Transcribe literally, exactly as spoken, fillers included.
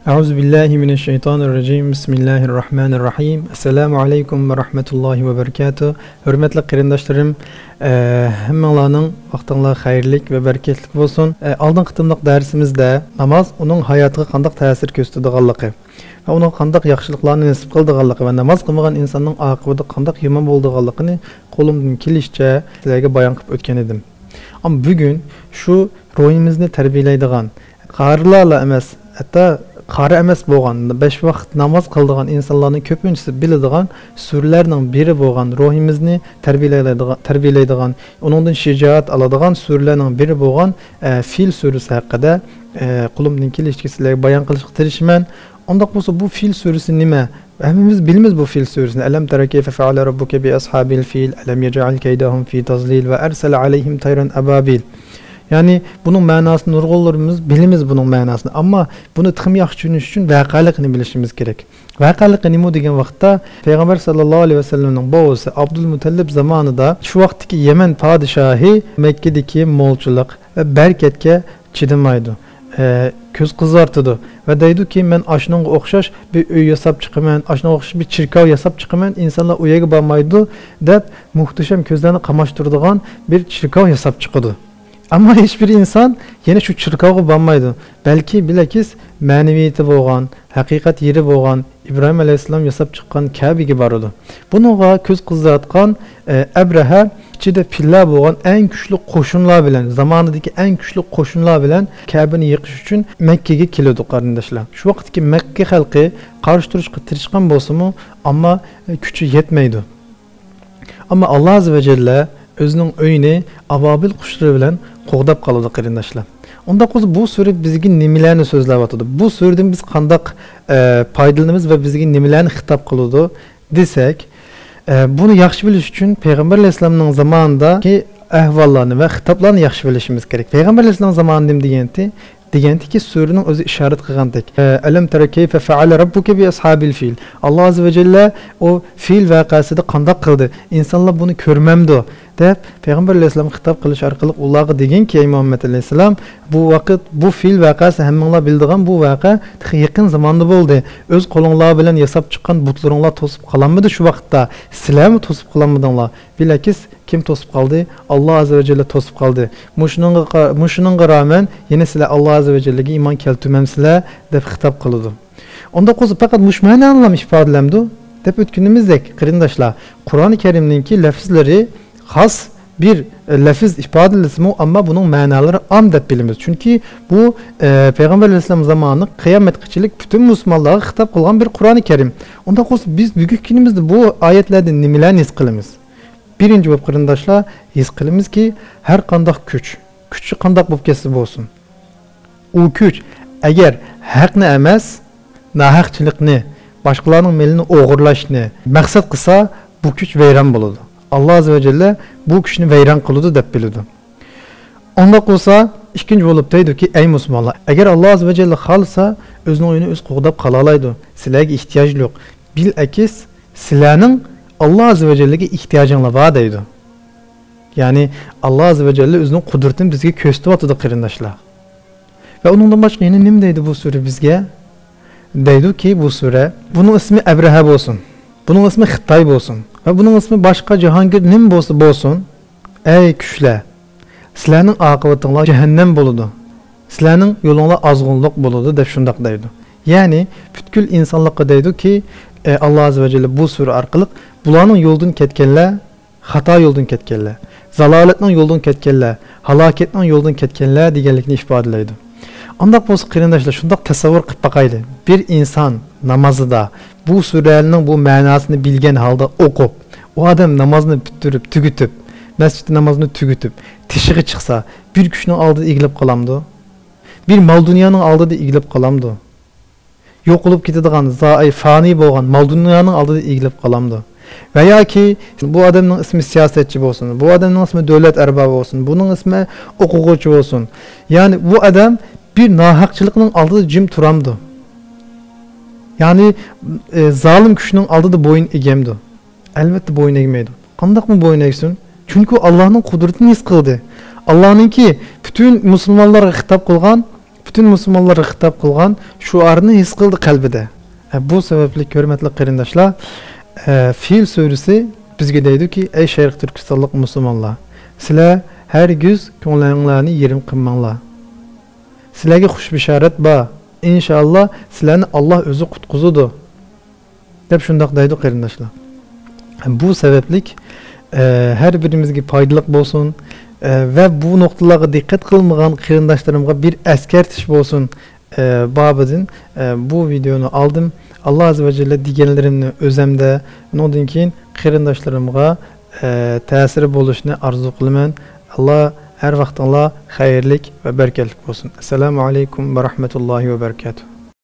أعوذ بالله من الشيطان الرجيم. بسم الله الرحمن الرحيم. السلام عليكم ورحمة الله وبركاته. ھۆرمەتلىك قېرىنداشلىرىم، ئە، ھەممىڭلارنىڭ ۋاقتىڭلار خەيرلىك ۋە بەرىكەتلىك بولسۇن. ئە، ئالدىنقى قېتىملىق دەرسىمىزدە ناماز ئۇنىڭ ھاياتىغا قانداق تەسىر كۆرسىتىدىغانلىقى ۋە ئۇنىڭغا قانداق ياخشىلىقلارنى نېسىپ قىلىدىغانلىقى ۋە ناماز قىلمىغان ئىنساننىڭ ئاقىۋىتى قانداق يامان بولىدىغانلىقىنى قولۇمدىن كېلىشىچە سىلەرگە بايان قىلىپ ئۆتكەن ئىدىم. ئەمما بۈگۈن شۇ روھىمىزنى تەربىيەلەيدىغان، قارىلارلا ئەمەس، ھەتتا قارى ئەمەس بولغان، بەش ۋاقىت ناماز قىلىدىغان ئىنسانلارنىڭ كۆپىنچىسى بىلىدىغان سۈرىلەرنىڭ بىرى بولغان، روھىمىزنى تەربىيەلەيدىغان، تەربىيەلەيدىغان، ئۇنىڭدىن شىجائەت ئالىدىغان سۈرىلەرنىڭ بىرى بولغان، ئە، فىل سۈرىسى ھەققىدە، ئە، قولۇمدىن كېلىشىچە سىلەرگە بايان قىلىشقا تىرىشىمەن. ئۇنداق بولسا بۇ فىل سۈرىسى نېمە؟ ھەممىمىز بىلىمىز بۇ فىل سۈرىسىنى. ألم تر كيف فعل ربك بأصحاب الفيل ألم يجعل كيدهم في تضليل وأرسل عليهم طيرا أبابيل. يەنى بۇنىڭ مەناسىنى نۇرغۇنلىرىمىز بىلىمىز بۇنىڭ مەناسىنى. ئەمما بۇنى تېخىمۇ ياخشى چۈشىنىش ئۈچۈن ۋەقەلىكىنى بىلىشىمىز كېرەك. ۋەقەلىكى نېمە دېگەن ۋاقىتتا، پەيغەمبەر ساللاللاھۇ ئەلەيھى ۋەسەللەمنىڭ بوۋىسى ئابدۇلمۇتەللىپ زامانىدا شۇ ۋاقىتتىكى يەمەن پادىشاھى مەككىدىكى مولچىلىق ۋە بەرىكەتكە چىدىمايدۇ، ئە، كۆز قىزارتىدۇ ۋە دەيدۇكى، مەن ئاشۇنىڭغا ئوخشاش بىر ئۆي ياساپ چىقىمەن، ئاشۇنىڭغا ئوخشاش بىر چېركاۋ ياساپ چىقىمەن، ئىنسانلار ئۇ يەرگە بارمايدۇ دەپ، مۇھتەشەم كۆزلەرنى قاماشتۇرىدىغان بىر چېركاۋ ياساپ چىقىدۇ. ئەمما ھېچبىر ئىنسان يەنە شۇ چېركاۋغا بارمايدۇ، بەلكى بىلەكىس مەنىۋىيىتى بولغان، ھەقىقەت يېرى بولغان ئىبراھىم ئەلەيھىسسالام ياساپ چىققان كەبىگە بارىدۇ. بۇنىڭغا كۆز قىزارتقان، ئە، ئەبرەھە ئىچىدە پىللە بولغان ئەڭ كۈچلۈك قوشۇنلار بىلەن، زامانىدىكى ئەڭ كۈچلۈك قوشۇنلار بىلەن كەبىنى يىقىش ئۈچۈن مەككىگە كېلىدۇ، قېرىنداشلار. شۇ ۋاقىتتىكى مەككە خەلقى قارشى تۇرۇشقا تىرىشقان بولسىمۇ، ئەمما، ئە، كۈچى يەتمەيدۇ. ئەمما ئاللا ئەززە ۋە جەللە ئۆزىنىڭ ئۆيىنى ئابابىل قۇشلىرى بىلەن قوغداپ قالىدۇ، قېرىنداشلار. ئۇنداق بولسا، بۇ سۈرە بىزگە نېمىلەرنى سۆزلەۋاتىدۇ؟ بۇ سۈرىدىن بىز قانداق، ئە، پايدىلىنىمىز ۋە بىزگە نېمىلەرنى خىتاب قىلىدۇ دېسەك، ئە، بۇنى ياخشى بىلىش ئۈچۈن پەيغەمبەر ئەلەيھىسسالامنىڭ زامانىدىكى ئەھۋاللارنى ۋە خىتابلارنى ياخشى بىلىشىمىز كېرەك. پەيغەمبەر ئەلەيھىسسالام زامانىدا نېمە دېگەنتى؟ دېگەنتىكى، سۈرىنىڭ ئۆزى ئىشارەت قىلغاندەك، ئە، ألم تر كيف فعل ربك بأصحاب الفيل. ئاللا ئەززە ۋە جەللە ئۇ فىل ۋەقەسىدە قانداق قىلدى؟ ئىنسانلار بۇنى كۆرمەمدۇ؟ دەپ پەيغەمبەر ئەلەيھىسسالامغا خىتاب قىلىش ئارقىلىق ئۇلارغا دېگەنكى، ئەي مۇھەممەد ئەلەيھىسسالام، بۇ ۋاقىت، بۇ فىل ۋەقەسى ھەممىڭلار بىلىدىغان بۇ ۋەقە تېخى يېقىن زاماندا بولدى. ئۆز قولۇڭلار بىلەن ياساپ چىققان بۇتلىرىڭلار توسۇپ قالالمىدى شۇ ۋاقىتتا. سىلەرمۇ توسۇپ قالالمىدىڭلار. بىلەكىس كىم توسۇپ قالدى؟ ئاللا ئەززە ۋە جەللە توسۇپ قالدى. مۇشۇنىڭغا قا-، مۇشۇنىڭغا رامەن يەنە سىلەر ئاللا ئەززە ۋە جەللەگە ئىمان كەلتۈرمەمسىلەر؟ دەپ خىتاب قىلىدۇ. ئۇنداق بولسا پەقەت مۇشۇ مەنانىلا ئىپادىلەمدۇ؟ دەپ ئۆتكىنىمىزدەك، قېرىنداشلار، قۇرئانى كەرىمنىڭكى لەفزلىرى خاس بىر، ئە، لەفز ئىپادىلىسىمۇ، ئەمما بۇنىڭ مەنالىرى ئام دەپ بىلىمىز. چۈنكى بۇ، ئە، پەيغەمبەر ئەلەيھىسسالام زامانى قىيامەتكىچىلىك پۈتۈن مۇسۇلمانلارغا خىتاب قىلغان بىر قۇرئانى كەرىم. ئۇنداق بولسا بىز بۈگۈنكى كۈنىمىزدە بۇ ئايەتلەردىن نېمىلەرنى ھېس قىلىمىز؟ بىرىنچى بولۇپ، قېرىنداشلار، ھېس قىلىمىزكى، ھەر قانداق كۈچ، كۈچى قانداق بولۇپ كەتسە بولسۇن، ئۇ كۈچ ئەگەر ھەقنى ئەمەس، ناھەقچىلىقنى، باشقىلارنىڭ مېلىنى ئوغرىلاشنى مەقسەت قىلسا، بۇ كۈچ ۋەيران بولىدۇ. ئاللا ئەززە ۋە جەللە بۇ كۈچنى ۋەيران قىلىدۇ دەپ بىلىدۇ. ئۇنداق بولسا، ئىككىنچى بولۇپ دەيدۇكى، ئەي مۇسۇلمانلار، ئەگەر ئاللا ئەززە ۋە جەللە خالىسا، ئۆزىنىڭ ئۆيىنى ئۆزى قوغداپ قالالايدۇ. سىلەرگە ئېھتىياجى يوق. بىلئەكس، سىلەرنىڭ ئاللا ئەززە ۋە جەللىگە ئېھتىياجىڭلار بار دەيدۇ. يەنى ئاللا ئەززە ۋە جەللە ئۆزىنىڭ قۇدرىتىنى بىزگە كۆرسىتىۋاتىدۇ، قېرىنداشلار. ۋە ئۇنىڭدىن باشقا يەنە نېمە دەيدۇ بۇ سۈرە بىزگە؟ دەيدۇكى، بۇ سۈرە، بۇنىڭ ئىسمى ئەبرەھە بولسۇن، بۇنىڭ ئىسمى خىتاي بولسۇن ۋە بۇنىڭ ئىسمى باشقا جاھانگىر نېمە بولسا بولسۇن، ئەي كۈچلەر، سىلەرنىڭ ئاقىۋىتىڭلار جەھەننەم بولىدۇ، سىلەرنىڭ يولۇڭلار ئازغۇنلۇق بولىدۇ، دەپ شۇنداق دەيدۇ. يەنى پۈتكۈل ئىنسانلىققا دەيدۇكى، ئەي ئاللا ئەززە ۋە جەللە بۇ سۈرە ئارقىلىق بۇلارنىڭ يولىدىن كەتكەنلەر، خاتا يولدىن كەتكەنلەر، زالالەتنىڭ يولىدىن كەتكەنلەر، ھالاكەتنىڭ يولىدىن كەتكەنلەر دېگەنلىكنى ئىپادىلەيدۇ. ئانداق بولسا، قېرىنداشلار، شۇنداق تەسەۋۋۇر قىلىپ باقايلى. بىر ئىنسان نامازىدا بۇ سۈرەنىڭ بۇ مەناسىنى بىلگەن ھالدا ئوقۇپ، ئۇ ئادەم نامازنى پۈتتۈرۈپ، تۈگىتىپ، مەسچىتتە نامازنى تۈگىتىپ، تېشىغا چىقسا، بىر كۈچنىڭ ئالدىدا ئېگىلىپ قالامدۇ؟ بىر مال-دۇنيانىڭ ئالدىدا ئېگىلىپ قالامدۇ؟ يوقىلىپ كېتىدىغان، زائى، فانىي بولغان مال-دۇنيانىڭ ئالدىدا ئېگىلىپ قالامدۇ؟ ۋە ياكى بۇ ئادەمنىڭ ئىسمى سىياسەتچى بولسۇن، بۇ ئادەمنىڭ ئىسمى دۆلەت ئەربابى بولسۇن، بۇنىڭ ئىسمى ئوقۇغۇچى بولسۇن. يەنى بۇ ئادەم بىر ناھەقچىلىقنىڭ ئالدىدا جىم تۇرامدۇ؟ يەنى، ئە، زالىم كۈچنىڭ ئالدىدا بويۇن ئېگەمدۇ؟ ئەلۋەتتە، بويۇن ئەگمەيدۇ. قانداقمۇ بويۇن ئەگسۇن؟ چۈنكى ئۇ ئاللانىڭ قۇدرىتىنى ھېس قىلدى. ئاللانىڭكى پۈتۈن مۇسۇلمانلارغا خىتاب قىلغان، پۈتۈن مۇسۇلمانلارغا خىتاب قىلغان شوئارنى ھېس قىلدى قەلبىدە. ئە، بۇ سەۋەبلىك، ھۆرمەتلىك قېرىنداشلار، ئە، فىل سۈرىسى بىزگە دەيدۇكى، ئەي شەرقىي تۈركىستانلىق مۇسۇلمانلار، سىلەر ھەرگىز كۆڭلۈڭلارنى يېرىم قىلماڭلار. سىلەرگە خۇش بېشارەت بار. ئىنشائاللا، سىلەرنى ئاللا ئۆزى قۇتقۇزىدۇ، دەپ شۇنداق دەيدۇ، قېرىنداشلار. بۇ سەۋەبلىك، ئە، ھەر بىرىمىزگە پايدىلىق بولسۇن، ئە، ۋە بۇ نۇقتىلارغا دىققەت قىلمىغان قېرىنداشلىرىمغا بىر ئەسكەرتىش بولسۇن، ئە، بابىدىن، ئە، بۇ ۋىدېئونى ئالدىم. ئاللا ئەززە ۋە جەللە دېگەنلىرىمنى ئۆزەمدە، ئۇنىڭدىن كېيىن قېرىنداشلىرىمغا، ئە، تەسىرى بولۇشىنى ئارزۇ قىلىمەن. ئاللا ھەر ۋاقتىڭلار خەيرلىك ۋە بەرىكەتلىك بولسۇن. ئەسسالامۇ ئەلەيكۇم ۋە رەھمەتۇللاھى ۋە بەرىكاتۇھ.